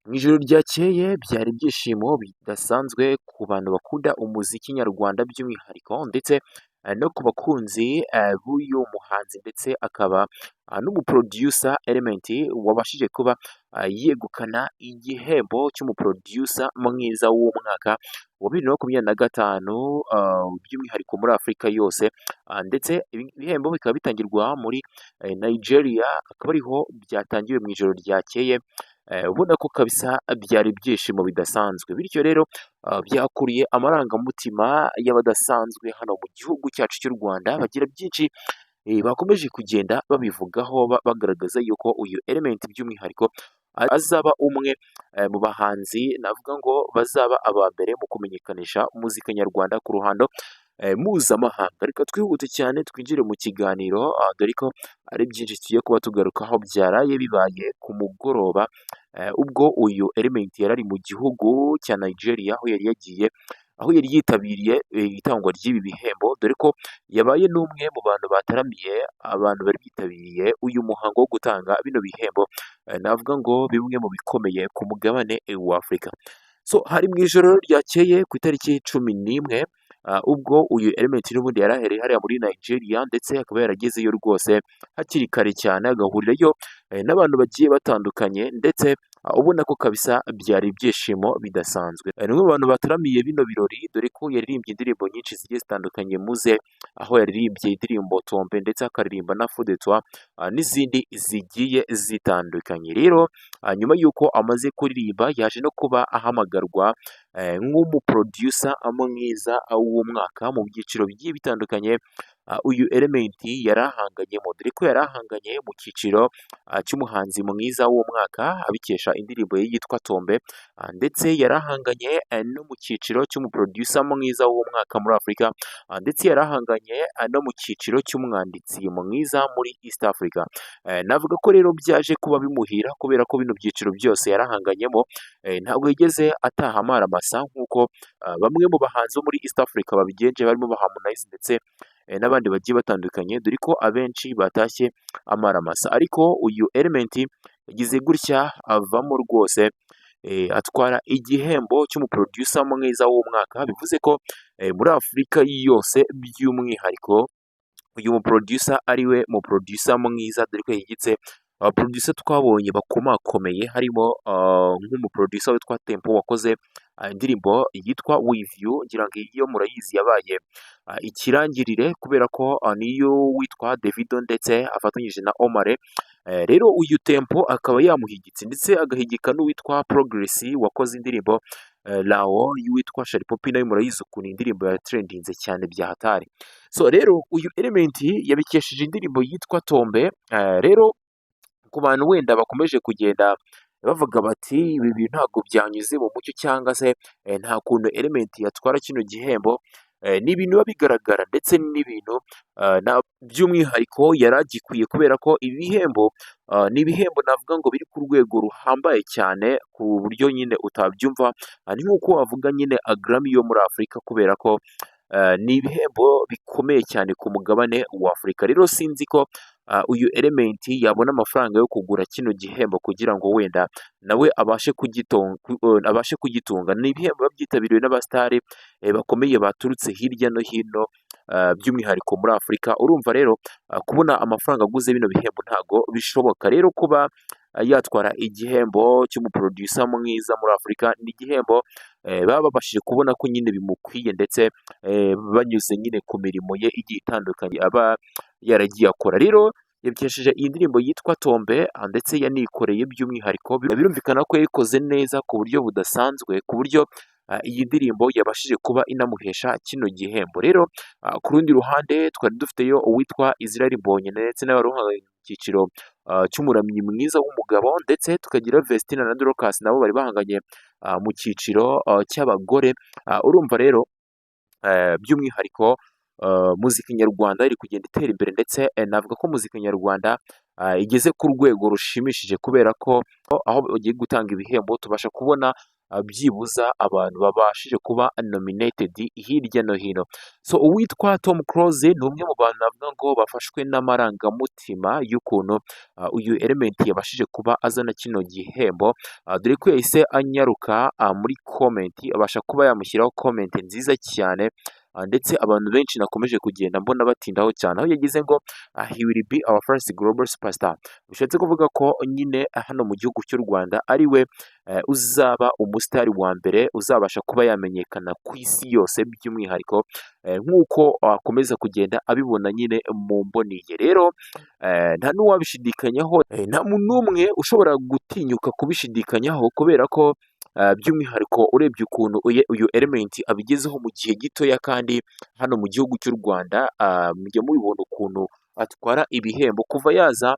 Mu ijoro ryakeye byari ibyishimo bidasanzwe ku bantu bakunda umuziki nyarwanda by'umwihariko, ndetse no ku bakunzi b'uyu muhanzi, ndetse akaba n'umuproducer Element wabashije kuba yegukana igihembo cy'umuproducer mwiza w'umwaka wa 2025, by'umwihariko muri Afurika yose. Ndetse ibihembo bikaba bitangirwa muri Nigeria, akaba ariho byatangiwe mu ijoro ryakeye. Ubona ko kabisa byari ibyishimo bidasanzwe. Bityo rero byakuriye amarangamutima y'abadasanzwe hano mu gihugu cyacu cy'u Rwanda, bagira byinshi bakomeje kugenda babivugaho, bagaragaza yuko uyu Element by'umwihariko azaba umwe mu bahanzi navuga ngo bazaba aba mbere mu kumenyekanisha muzika nyarwanda ku ruhando mpuzamahanga. Reka twihute cyane twinjire mu kiganiro, dore ko ari byinshi tugiye kuba tugarukaho byaraye bibaye ku mugoroba, ubwo uyu Element yari ari mu gihugu cya Nigeria, aho yari yagiye, aho yari yitabiriye itangwa ry'ibi bihembo, dore ko yabaye n'umwe mu bantu bataramiye abantu bari bitabiriye uyu muhango wo gutanga bino bihembo, navuga ngo bimwe mu bikomeye ku mugabane wa Afurika. So hari mu ijoro ryakeye ku itariki 11, ubwo uyu Element n'ubundi yari ahereye hariya muri Nigeria, ndetse akaba yaragezeyo rwose hakiri kare cyane, agahurirayo n'abantu bagiye batandukanye, ndetse ubona ko kabisa byari ibyishimo bidasanzwe. Ni umwe mu bantu bataramiye bino birori, dore ko yaririmbye indirimbo nyinshi zigiye zitandukanye muze, aho yaririmbye indirimbo Tombe, ndetse akaririmba na Fou de toi n'izindi zigiye zitandukanye. Rero nyuma y'uko amaze kuririmba, yaje no kuba ahamagarwa nk'umuproducer mwiza w'umwaka mu byiciro bigiye bitandukanye uyu Element yari ahanganyemo, dore ko yari ahanganye mu cyiciro cy'umuhanzi mwiza w'umwaka abikesha indirimbo ye yitwa Tombe, ndetse yari ahanganye no mu cyiciro cy'umuproducer mwiza w'umwaka muri Afurika, ndetse yari ahanganye no mu cyiciro cy'umwanditsi mwiza muri East Africa. Navuga ko rero byaje kuba bimuhira, kubera ko bino byiciro byose yarahanganyemo ntabwo yigeze ataha amaramasa nk'uko bamwe mu bahanzi bo muri East Africa babigenje, barimo ba Harmonize ndetse n'abandi bagiye batandukanye, dore ko abenshi batashye amaramasa. Ariko uyu Element yagize gutya avamo rwose, atwara igihembo cy'umuproducer mwiza w'umwaka, bivuze ko muri Afurika yose by'umwihariko uyu muproducer ari we muproducer mwiza, dore ko yigitse abaproducer twabonye bakomakomeye, harimo nk'umuproducer witwa Tempo wakoze indirimbo yitwa With You. Ngira ngo iyo murayizi, yabaye ikirangirire kubera ko niyo witwa Davido ndetse afatanyije na Omah Lay. Rero uyu Tempo akaba yamuhigitse, ndetse agahigika n'uwitwa Progress wakoze indirimbo Lao y'uwitwa Shallipopi, nayo murayizi ukuntu indirimbo yatrendinze cyane bya hatari. So rero uyu Element yabikesheje indirimbo yitwa Tombe. Rero ku bantu wenda bakomeje kugenda bavuga bati ibi bintu ntabwo byanyuze mu mucyo, cyangwa se nta kuntu Element yatwara kino gihembo, ni ibintu biba bigaragara, ndetse n'ibintu by'umwihariko yari agikwiye, kubera ko ibi bihembo ni ibihembo navuga ngo biri ku rwego ruhambaye cyane ku buryo nyine utabyumva. Ni nk'uko wavuga nyine Grammy yo muri Afurika, kubera ko ni ibihembo bikomeye cyane ku mugabane wa Afurika. Rero sinzi ko uyu Element yabona amafaranga yo kugura kino gihembo kugira ngo wenda nawe abashe kugitunga. Ni ibihembo biba byitabiriwe n'abasitari bakomeye baturutse hirya no hino, by'umwihariko muri Afurika. Urumva rero kubona amafaranga aguze bino bihembo ntago bishoboka. Rero kuba yatwara igihembo cy'umuproducer mwiza muri Afurika ni igihembo baba babashije kubona ko nyine bimukwiye, ndetse banyuze nyine ku mirimo ye igiye itandukanye aba yaragiye akora. Rero yabikesheje iyi ndirimbo yitwa Tombe, ndetse yanikoreye by'umwihariko. Birumvikana ko yayikoze neza ku buryo budasanzwe, ku buryo iyi ndirimbo yabashije kuba inamuhesha kino gihembo. Rero ku rundi ruhande twari dufiteyo uwitwa Israel Mbonyi, ndetse nawe wari uhagarariye icyiciro cy'umuramyi mwiza w'umugabo, ndetse tukagira Vestine na Dorcas, nabo bari bahanganye mu cyiciro cy'abagore. Urumva rero by'umwihariko muzika nyarwanda iri kugenda itera imbere, ndetse navuga ko muzika nyarwanda igeze ku rwego rushimishije, kubera ko aho bagiye gutanga ibihembo tubasha kubona byibuza abantu babashije kuba nominated hirya no hino. So uwitwa Tom Close ni umwe mu bantu navuga ngo bafashwe n'amarangamutima y'ukuntu uyu Element yabashije kuba azana kino gihembo, dore ko yahise anyaruka muri comment, abasha kuba yamushyiraho comment nziza cyane, ndetse abantu benshi nakomeje kugenda mbona batindaho cyane, aho yagize ngo "He will be our first global superstar." Bishatse kuvuga ko nyine hano mu gihugu cy'u Rwanda ari we uzaba umusitari wa mbere uzabasha kuba yamenyekana ku isi yose, by'umwihariko nk'uko akomeza kugenda abibona nyine mu mboni ye. Rero nta n'uwabishidikanyaho, nta muntu n'umwe ushobora gutinyuka kubishidikanyaho, kubera ko by'umwihariko urebye ukuntu uyu Element abigezeho mu gihe gitoya, kandi hano mu gihugu cy'u Rwanda mujya mubibona ukuntu atwara ibihembo. Kuva yaza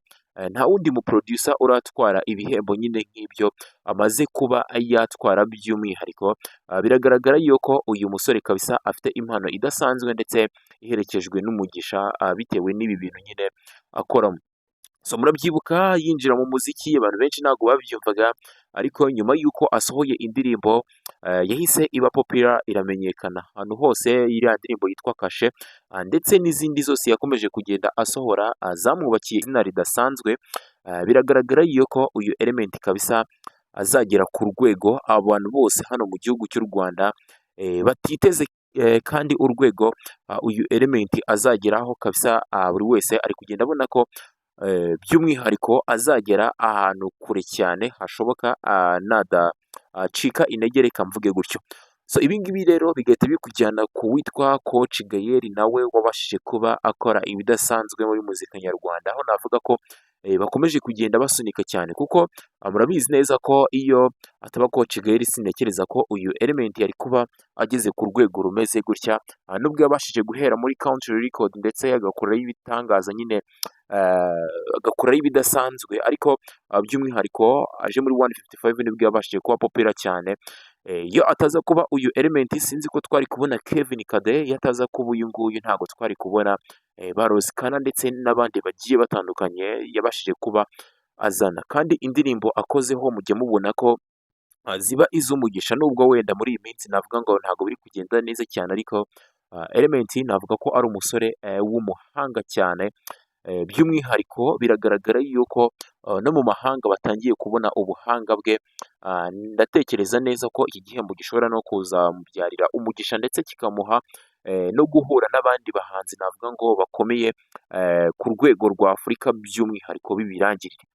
nta wundi mu producer uratwara ibihembo nyine nk'ibyo amaze kuba yatwara. By'umwihariko biragaragara yuko uyu musore kabisa afite impano idasanzwe ndetse iherekejwe n'umugisha bitewe n'ibi bintu nyine akoramo. So murabyibuka yinjira mu muziki, abantu benshi ntabwo babyumvaga, ariko nyuma y'uko asohoye indirimbo yahise iba popular, iramenyekana ahantu hose, iriya ndirimbo yitwa Kashe, ndetse n'izindi zose yakomeje kugenda asohora zamwubakiye izina ridasanzwe. Biragaragara yuko uyu Element kabisa azagera ku rwego abantu bose hano mu gihugu cy'u Rwanda batiteze, kandi urwego uyu Element azageraho kabisa buri wese ari kugenda abona ko by'umwihariko azagera ahantu kure cyane hashoboka nadacika intege, reka mvuge gutyo. So ibi ngibi rero bigahita bikujyana ku witwa Coach Gael, nawe wabashije kuba akora ibidasanzwe muri muzika nyarwanda, aho navuga ko bakomeje kugenda basunika cyane, kuko murabizi neza ko iyo ataba Coach Gael sintekereza ko uyu Element yari kuba ageze ku rwego rumeze gutya, nubwo yabashije guhera muri Country Record ndetse agakoraho ibitangaza nyine, agakoraho ibidasanzwe, ariko by'umwihariko aje muri 155 nibwo yabashije kuba popular cyane. Iyo ataza kuba uyu Element sinzi ko twari kubona Kevin Kade, iyo ataza kuba uyu nguyu ntabwo twari kubona ba Ross Kana ndetse n'abandi bagiye batandukanye yabashije kuba azana. Kandi indirimbo akozeho mujya mubona ko ziba iz'umugisha, nubwo wenda muri iyi minsi navuga ngo ntabwo biri kugenda neza cyane, ariko Element navuga ko ari umusore w'umuhanga cyane. By'umwihariko biragaragara yuko no mu mahanga batangiye kubona ubuhanga bwe. Ndatekereza neza ko iki gihembo gishobora no kuzamubyarira umugisha ndetse kikamuha no guhura n'abandi bahanzi navuga ngo bakomeye ku rwego rwa Afurika, by'umwihariko b'ibirangirire.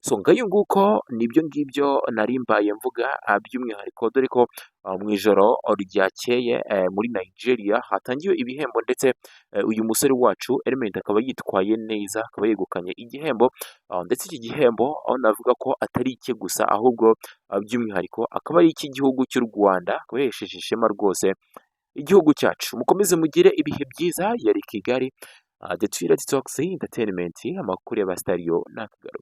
So ngayo nguko, nibyo ngibyo nari mbaye mvuga by'umwihariko, dore ko mu ijoro ryakeye muri Nigeria hatangiwe ibihembo, ndetse uyu musore wacu Element akaba yitwaye neza, akaba yegukanye igihembo, ndetse iki gihembo aho navuga ko atari icye gusa, ahubwo by'umwihariko akaba ari icy'igihugu cy'u Rwanda, akaba yahesheje ishema rwose igihugu cyacu. Mukomeze mugire ibihe byiza. Yari Kigali The Twilight Talks Entertainment, amakuru y'abasitariyo n'akagaruka.